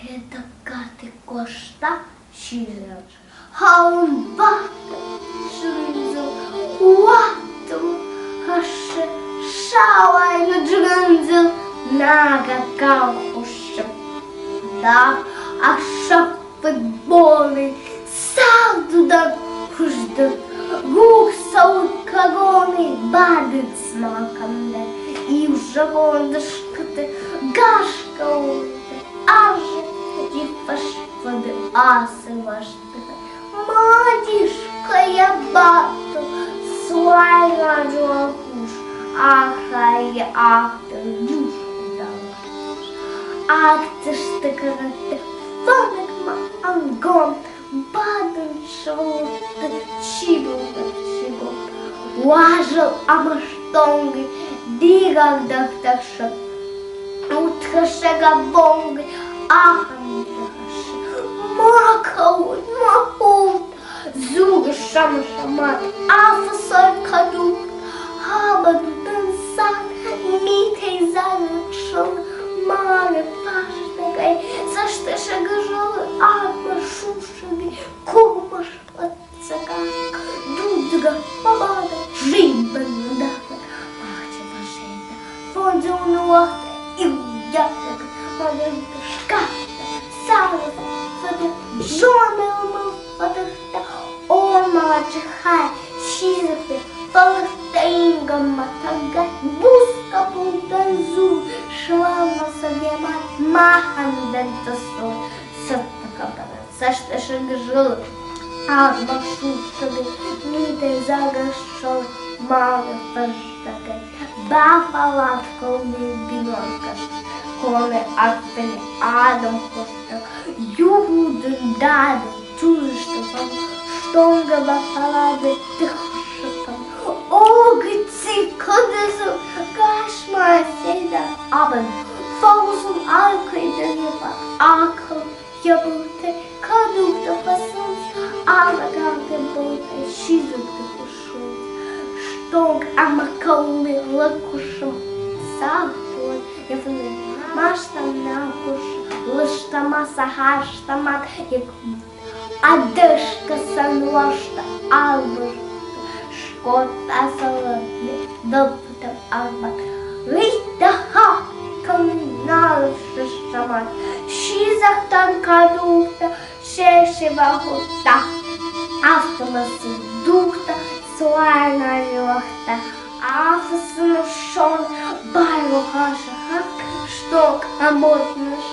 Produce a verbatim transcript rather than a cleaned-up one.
Едакати кошта шиза. Ҳалбаҭа шрымзу уаҭәу ҳашы шауаҩ наџьгәанӡа нагакалхуша. Да, аша футболни салдудан хуждан. Гух саут кагони бадыц макамда. Иужагон дышкыты гашкаут. Аржа дифаш фады асы вашты. Мадишка я бату, суайна джуакуш, ахай ахтыр джуш дала. Актышты каратэ, фаныкма ангон, бадын шалты, чибылты, чибыл. Уажыл амаштонги, дигак дактакшат. Утхашага бонги, ахам дихаш. Макаут, макаут. Зугы шама шамат, афысар кадук, абаду дансат, митей заны кшыл, мары паштагай, сашты шагыжыл, абар шушаги, кугмаш пацака, дудга, бабада, жимбан дана, мача пашета, фонзуну вахта, иудятак, мадам шкафта, сала, фата, жона, мыл, фата, Ормала ҷыххаан шьыжьхәа фалыхҭаимга маҭәага буск абылтәа зу шәлалма садиамат маҳан дантысу сыҭҭакабара сашҭа шыгжыл аӷба шуҭҭагеит митаизагашшо малы фыршәҭагеит бафалаҭкылни бинонкаш коны актәи адамхәышҭак иугәдындадын Чуждавам, штонга бафалады тыхшыкам. Огы цикодызу кашма седа абан. Фаузум алкой дынепа акыл ябылты кадук да фасыл. Ала галды болта шизук да кушул. Штонг амакаулы лакушым. Савтур яфны машта накуш. Лыштама сахар штамат як Адышка сануашта албыртә шкот асалатны дылԥыҭан албан. Уи даха кымналшьаман шизахтан кадухта шешивахута. Автомасы духта суайнажуахта. Афысыны шон байвахашаха шток амотныш